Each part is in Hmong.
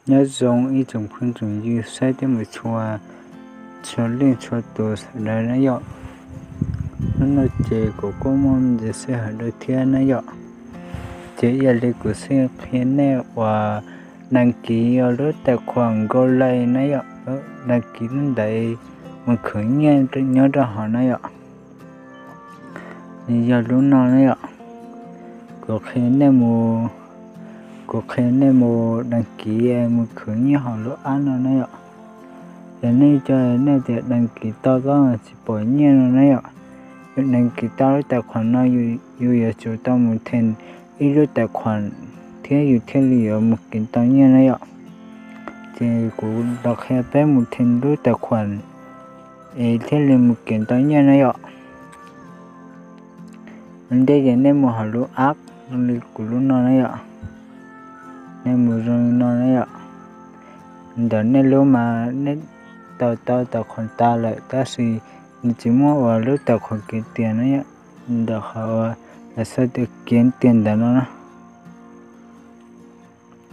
Nyob zoo ib tsoom phooj tsoom ywg saib thiab mus txhua, txhua leej txhua tus sawv daws na yom. Hnub no ces kuv kuj muaj ntsis sij hawm dua thiab na yom. Ces ib yam li kuv xij qhia nej uas đăng ký lub tài khoản Google na yom, đăng ký lub ntawd mus khwv nyiaj nyob rau hauv na yom. Nws yog lub no na yom. Kuv qhia nej mus, kuv qhia nej mus đăng ký mus khwv nyiaj hauv lub app no na yom. Yog nej cov nej tias đăng ký tau koj tsis pom nyiaj no na yom, yus đăng ký tau lub tài khoản no yus yuav tsum tau mus thêm ib lub tài khoản thiab yus thiaj li yuav mus kev tau nyiaj na yom. Ces kuv los qhia peb mus thêm lub tài khoản es thiaj li mus kev tau nyiaj na yom. Ua ntej ces nej mus hauv lub app zoo li kuv lub no na yom. Nej mus zoo li no na yom. Ntawm nej lub mas nej tau tau tài khoản tas lawm tab sis nws tsis muaj uas lub tài khoản kiếm tiền na yom. Ntawm qhov uas lawv sau tias kiếm tiền ntawm no na.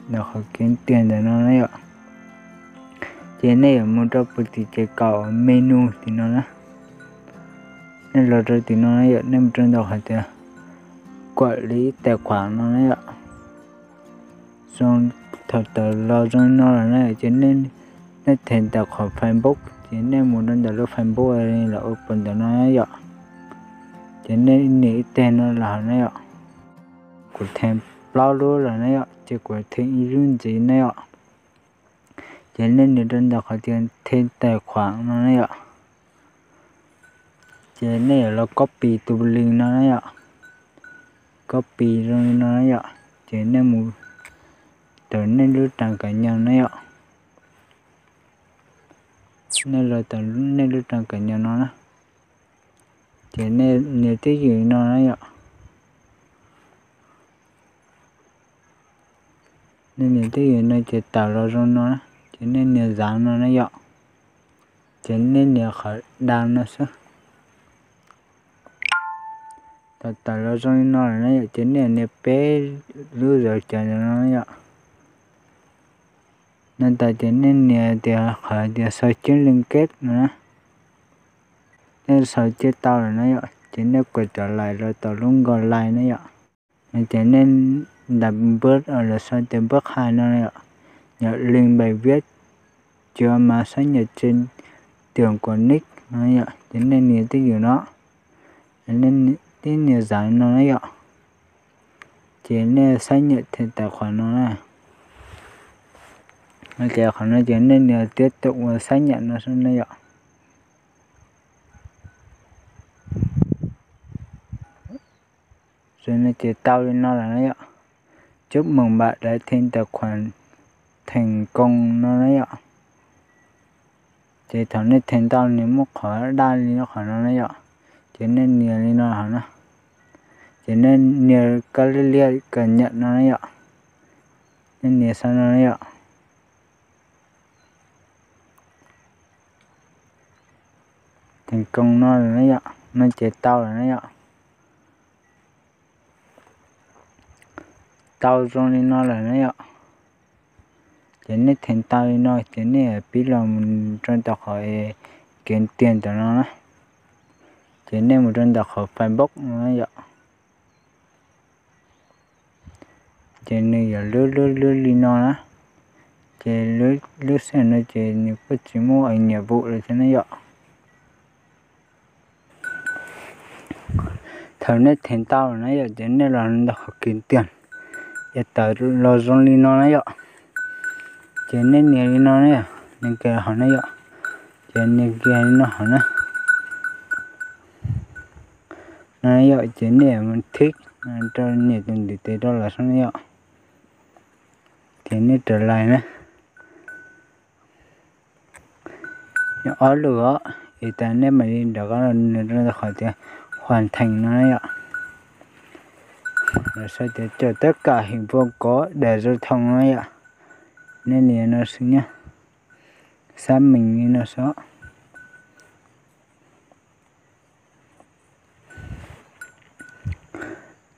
Ntawm qhov kiếm tiền ntawm no na yom. Ces nej yuav mus rau puag tim ces kaum menu tim no na. Nej los rau tim no na yom, nej mus rau ntawm qhov tias quản lý tài khoản no na yom. Zoo, thaum tawm los zoo li no lawm na yom, ces nej thêm tài khoản Facebook, ces nej mus rau ntawm lub Facebook los ua puag ntawm no na yom. Ces nej nias ib teg no los hauv na yom. Kuv thêm plaub lub lawm na yom, ces kuv thêm ib lub ntxiv na yom. Ces nej nias rau ntawm qhov tias thêm tài khoản no na yom. Ces nej yuav los copy tus link no na yom. Copy zoo li no na yom. Ces nej mus rau nej lub trang cá nhân na yom. Nej los tau nej lub trang cá nhân no na. Ces nej nias twj ywm no na yom. Nej nias twj ywm no ces tawm los zoo no na. Ces nej nias dán no na yom. Ces nej nias qhov dán no xwb. Thaum tawm los zoo li no lawm na yom, ces nej nias peb lub dấu chấm no na yom. No tas ces nej nias tias qhov tias sau chứng liên kết no na. Nej sau ces tau lawm na yom, ces nej quay trở lại los tau lub Google na yom. Ces nej ntab npawb los sau tias npawb qhai no yom, nhập link bài viết chứa mã xác nhận trên tường của Nick no yom, ces nej nias twj ywm no. Nej nias dán no na yom. Ces nej xác nhận thêm tài khoản no na. Ces qhov no ces nej nias tiếp tục xác nhận no xwb na yom. Ces no ces tau li no lawm na yom. Chúc mừng bạn đã thêm tài khoản thành công no na yom. Ces thaum nej thêm tau nws muaj qhov daj li qhov no na yom. Ces nej nias li no hauv na. Ces nej nias kab liab liab cập nhật no na yom. Nej nias sau no na yom. Thành công no lawm na yom, no ces tau lawm na yom. Tau zoo li no lawm na yom. Ces nej thêm tau li no ces nej pib los mus rau tom qhov es kiếm tiền tom no na. Ces nej mus rau ntawm qhov Facebook no na yom. Ces nws yuav lwb lwb lwb li no na. Ces lwb xwb no ces nws kuj tsis muaj nhiệm vụ lawm thiab na yom. Thaum nej thêm tau lawm na yom, ces nej los ntawm qhov kiếm tiền, ces tawm los zoo li no na yom. Ces nej nias li no na yom, nias kiag hauv na yom. Ces nias kiag li no hauv na. No yom, ces nej mus thib rau nias tus ntiv tes rau los xwb na yom. Ces nej trở lại na. Nyob ob lwm os, es tas nej mam li rov qab los nws rau qhov tias hoàn thành no na yom. Lawv sau tias chọn tất cả hình vuông có đèn giao thông no yom. Nej nias no xwb nyab. Xác minh li no xwb.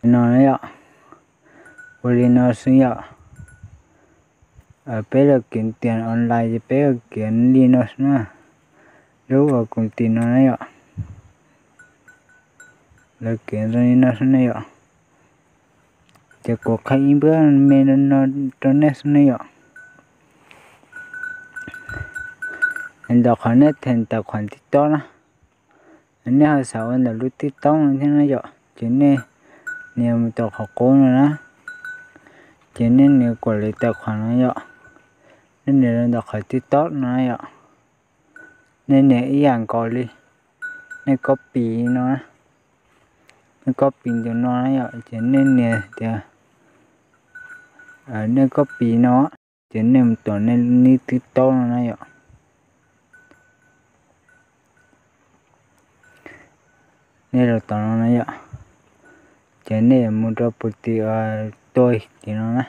No yom. Ua li no xwb yom. Peb los kev tias online ces peb los kev li no xwb na. Lub uas koom tim no na yom, lawv kev zoo li no xwb ne yom. Ces kuv qhia ib npuab me no rau nej xwb ne yom. Ntawm qhov nej theem tais khuam TikTok na, nej ho xav ua ntawm lub TikTok no thiab na yom, ces nej nias mus rau qhov qub no na, ces nej nias kuam li tais khuam no yom. Nej nias los ntawm qhov TikTok no yom, nej nias ib yam nkaus li, nej copy no, nej copy ntawm no na yom, ces nej nias tias, nej copy no, ces nej mus tom nej lub TikTok no na yom. Nej los tom no na yom, ces nej yuav mus rau pus tim tua tim no na,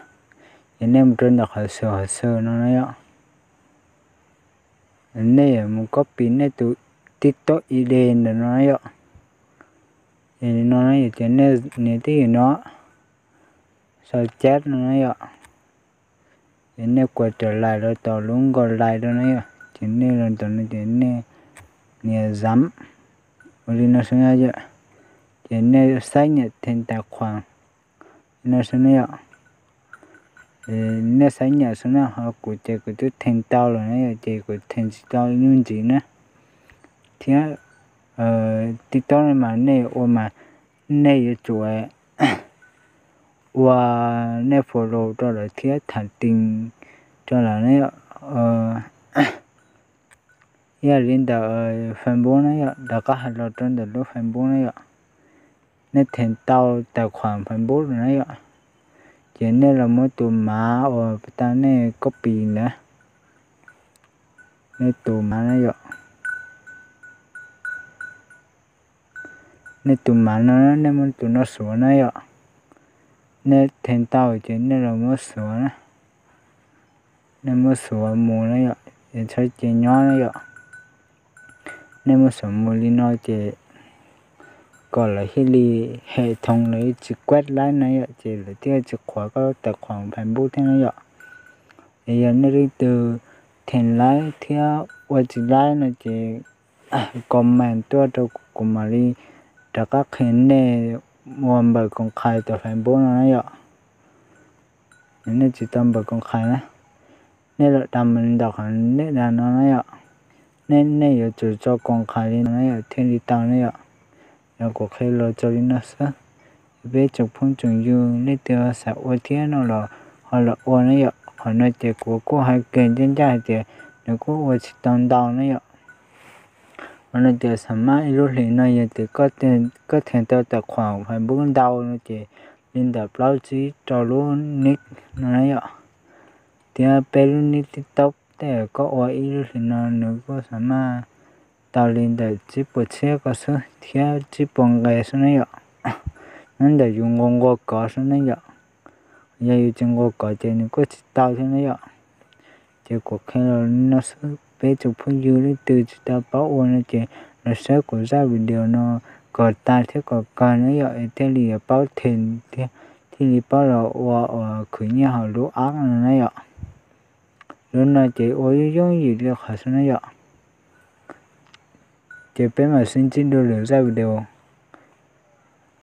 ces nej mus rau ntawm qhov xwm hov xwm no na yom. Nej yuav mus copy nej tus TikTok I D ntawm no na yom. Es no na yom, ces nej nias twj ywm no, sau chat no na yom. Ces nej kuam raws lais los tom lub nkaus lais rau na yom, ces nej los tom no ces nej nias zam ua li no xwb na yom. Ces nej xab nyam theem tais khuam li no xwb na yom. Nej xab nyam xwb na, ho kuv ces kuv twb theem tau lawm na yom, ces kuv theem tsis tau ib lub ntxiv na. Thiab TikTok no mas nej ua mas nej yuav tsum ua nej follow rau lawv thiab tham tin rau lawv na yom. Yog li ntawm Facebook na yom, rov qab hais los rau ntawm lub Facebook na yom. Nej theem tau tais khuam Facebook lawm na yom, ces nej los muab tus mav uas tas nej copy ntawd, nej tus mav na yom. Nej tus mav no, nej muab tus no xuav na yom. Nej theem tau ces nej los muab xuav na, nej muab xuav mus na yom, es txhob cia nyob na yom. Nej muab xuav mus li no ces kom lawv thiaj li, hem thoo lawv tsis kuaj laib na yom, ces lawv thiaj tsis qhuas koj tais khuam Facebook thiab na yom. Es yog nej leej twg theem laib thiab ua tsis laib no ces comment tuaj rau kuv, kuv mam li rov qab qhia nej ua npawb koom qhais tom Facebook no na yom. Nej tsis tau npawb koom qhais na, nej los da mus ntawm qhov nej da no na yom. Nej, nej yuav tsum tso koom qhais li no na yom thiaj li tau na yom. Yog kuv qhia los txog li no xwb. Peb tsoom phooj tsoom ywg leej twg xav ua thiab no los ho los ua na yom. Qhov no ces kuv kuj hais kiag ncaj ncaj hais tias nws kuj ua tsis tau ntau na yom. Qhov no ces xam maj ib lub hlis no yog tias koj theem tau tais khuam Facebook ntau no ces li ntawm plaub tsib rau lub nick no na yom. Thiab peb lub nick TikTok tej koj ua ib lub hlis no nws kuj xam maj tau li ntawm tsib puas txhiab ko xwb thiab tsib puas nqe xwb na yom. Nyob ntawm yus nqua nqua kov xwb na yom. Yog yus tsis nqua kov ces nws kuj tsis tau thiab na yom. Ces kuv qhia los li no xwb, peb tsoom phooj ywg leej twg tsis tau paub ua no ces los saib kuv zaj video no kom tag thiab kom kawg na yom, es thiaj li yuav paub them thiab thiaj li paub los ua uas khwv nyiaj hauv lub app no na yom. Lub no ces ua yooj yooj yim li qhov xwb na yom. Ces peb mam sib ntsib dua lwm zaj video.